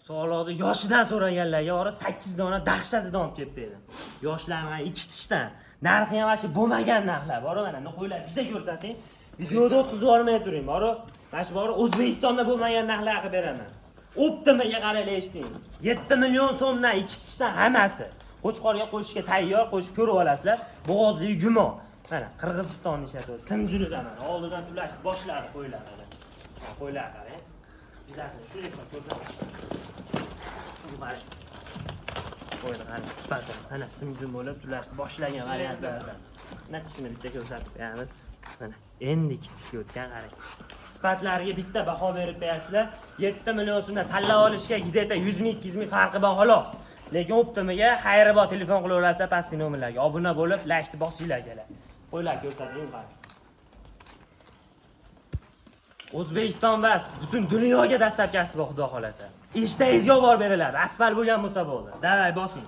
Soliqni yoshidan so'raganlarga bor 8 dona dahshatidan olib kelib berdim. Yoshlarni ikki tishdan. Narxi ham mana shu bo'lmagan narxlar bor, mana qo'ylar bitta ko'rsating. Videoda o'tkazib yubormay turing, bor. Mana shu bor O'zbekistonda bo'lmagan narxlar qilib beraman. Optimiga qaranglar, eshiting. 7 million so'mdan ikki tishdan hammasi. Qo'chqorga qo'shishga tayyor, qo'shib ko'rib olasizlar. Bo'g'ozli jumo. Mana Qirg'iziston ishlatyapti. Simjunidan mana oldidan ulashib boshladi qo'ylar mana. Ha, qo'ylar qarang. Bittasini shunday qilib ko'rsataman. Qarang. Qo'yni qarang, sifati. Mana simjun bo'lib tulashni boshlagan variantlardan. Mana tishini bitta ko'rsatib qo'yamiz. Mana endi ikki tishga o'tgan, qarang. Sifatlariga bitta baho berib qo'yasizlar. 7 million so'mdan tanlab olishga где-то 100 ming, 200 ming farqi bor xolos. Lekin optimiga xayri bor, telefon qilaverasizlar pastki nomerlarga. Obuna bo'lib, laykni bosinglar akalar. Qo'ylar ko'rsating, qarang. O'zbekiston emas, butun dunyoga dastlabkasi bor, xudo xolasa. Eshtangizga olib borib beriladi. Asfalt bo'lgan bo'lsa bo'ldi. Davay bosing.